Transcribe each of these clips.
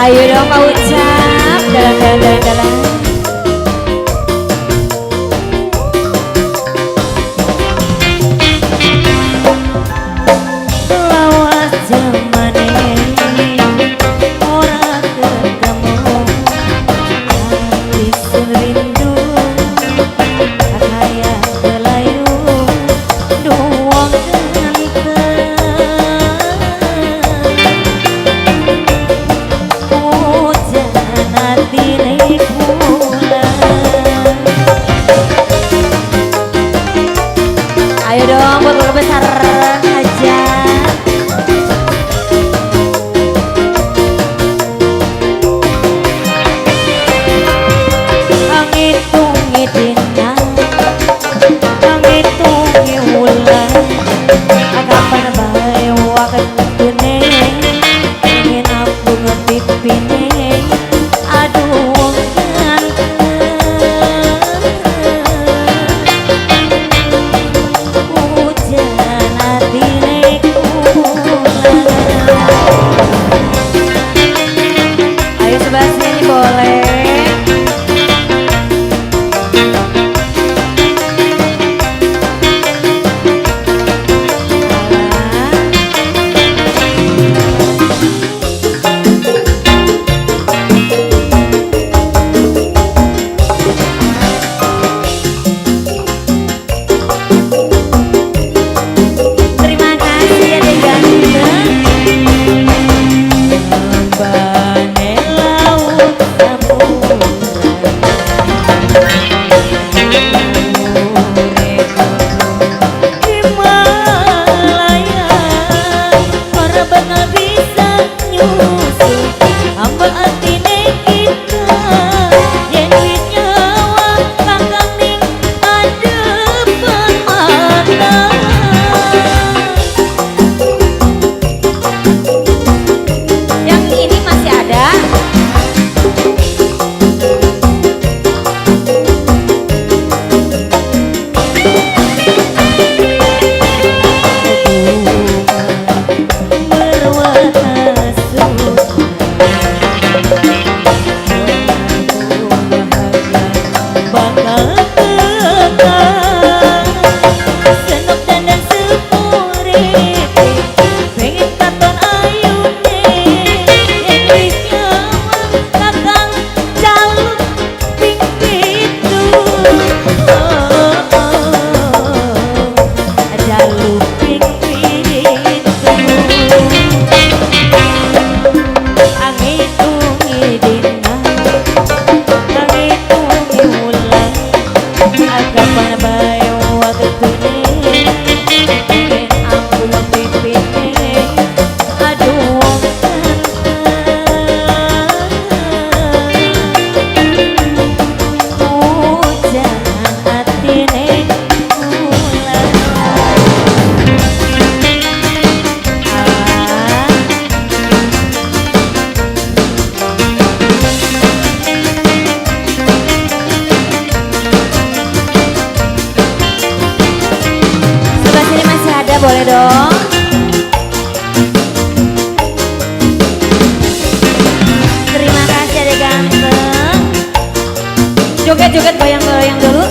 Ayo dong Pak Ucap, dalam dalam dalam dalam. Lawas zamane ora ketemu, ati rindu kaya kelayu duwong ganteng. Hujan atine kula. Ayo dong buat keluarga besar aja. Ngitungi dina, ngitungi wulan, kapan bae waktune ingin aku ngetipine. Aduh wong ganteng, hujan atine kula. Ayo sebelah sini boleh. Terima kasih ya Dek ganteng. Ambane laut samudra, Himalaya, ora bakal bisa nyusul amba atine kita. Yen wis nyawa kakang ning adepan mata. Yang ini masih ada. Bakal kekal senok dandan sepurite, pengen katon ayune. Yen wis nyawa kakang caluk ping pitu. Oh, oh, jaluk ping pitu. Angitungi dina, ngitungi wulan, kapan bae waktune ben aku pipine. Aduh wong ganteng, hujan atine kula. Sebelah sini masih ada, boleh dong. Terima kasih adek ganteng. Joget-joget goyang-goyang dulu.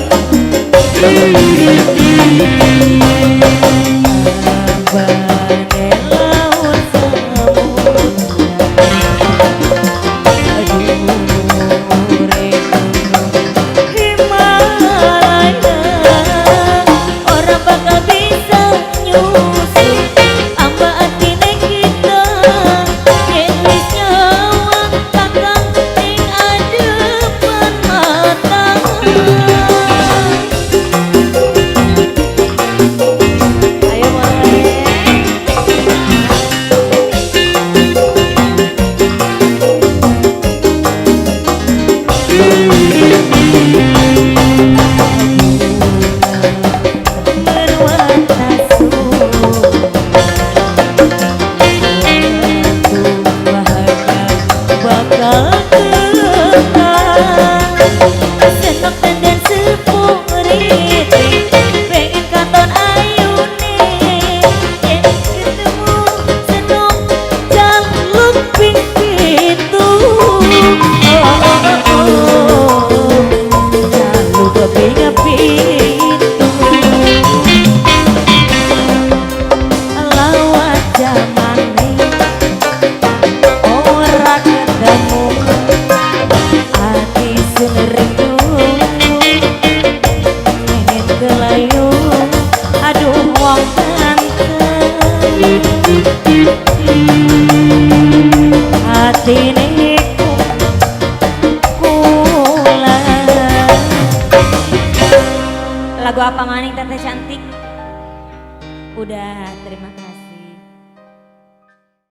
Ambane laut samudra, dhuwure gunung Himalaya, ora bakal bisa nyusul amba atine kita. Yen wis nyawa kakang ning adepan mata. Kaping 7. Lawat jamane ora ketemu, ati sun rindu pengen kelayu. Aduh, wong ganteng, atine kula. Lagu apa maning, Teteh cantik? Udah, terima kasih.